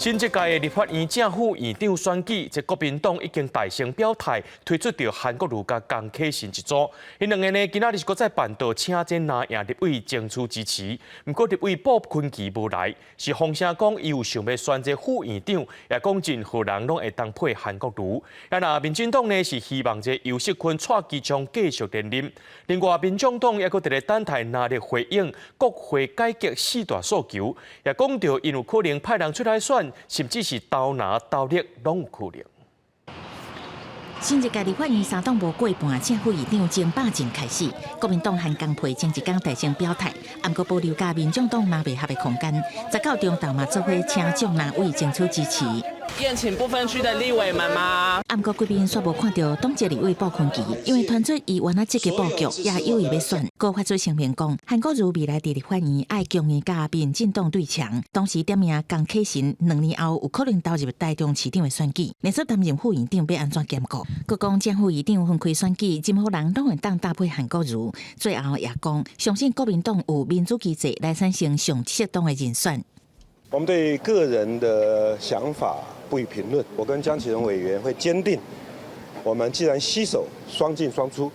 新一屆的立法院正副院長選舉，這國民黨已經大聲表態，推出著韓國瑜佮江啟臣一組。𪜶兩个呢，今仔日閣再辦桌請這藍營立委爭取支持。毋過立委布坤琪無來，是風聲講伊有想欲選這副院長，也講任何人攏會當配韓國瑜。啊，若民進黨呢是希望這游錫堃蔡其昌繼續連任。另外，民眾黨也閣佇咧等待藍綠回應國會改革四大訴求，也講著𪜶有可能派人出來選，甚至是投藍投綠攏有可能。新一屆立法院三黨無過半，正副院長爭霸戰開始。國民黨韓江配前一工大聲表態，毋過保留佮民眾黨藍白合的空間。19中晝嘛做伙請眾藍委爭取支持。宴請不分區的立委們嗎？毋過櫃面煞無看著黨籍立委布坤琪，因為傳出伊原來積極布局，也有意欲選。閣發出聲明講，韓國瑜未來佇立法院愛強硬佮民進黨對嗆，同時點名江啟臣2年後有可能投入台中市長的選舉，連續擔任副院長欲按怎兼顧？閣講正副院長分開選舉，任何人攏會當搭配韓國瑜。最後也講，相信國民黨有民主機制來產生上適當的人選。我們對個人的想法不予評論。我跟江啟臣委員會堅定，我們既然攜手雙進雙出，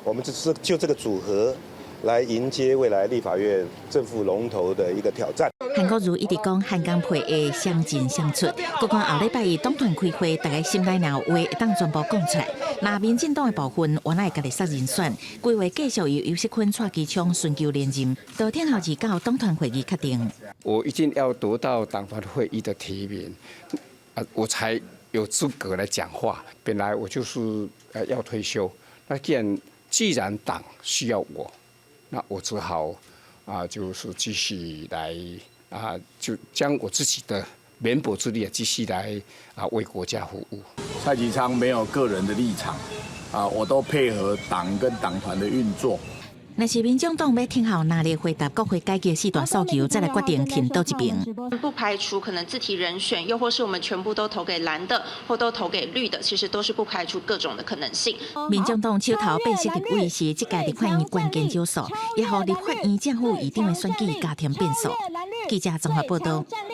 我們就是就這個組合來迎接未來立法院正副龍頭的一個挑戰。韓國瑜一直講韓江配會雙進雙出，閣講後禮拜一黨團開會，大家心內若有話會當全部講出來。若民進黨的部分，原來會家己殺人選，規劃繼續由游錫堃、蔡其昌尋求連任，到天後29黨團會議確定。我一定要得到黨團會議的提名，啊，我才有資格來講話。本來我就是要退休，那既然黨需要我，那我只好啊，就是繼續來啊，就將我自己的綿薄之力啊，繼續來啊為國家服務。蔡其昌沒有個人的立場，啊，我都配合黨跟黨團的運作。若是民眾黨欲聽候藍綠回答國會改革四大訴求，再來決定挺佗一邊。不排除可能自提人選，又或是我們全部都投給藍的，或都投給綠的，其實都是不排除各種的可能性。民眾黨手頭八席立委是這屆立法院關鍵少數，也予立法院正副院長的選舉加添變數。記者綜合報道。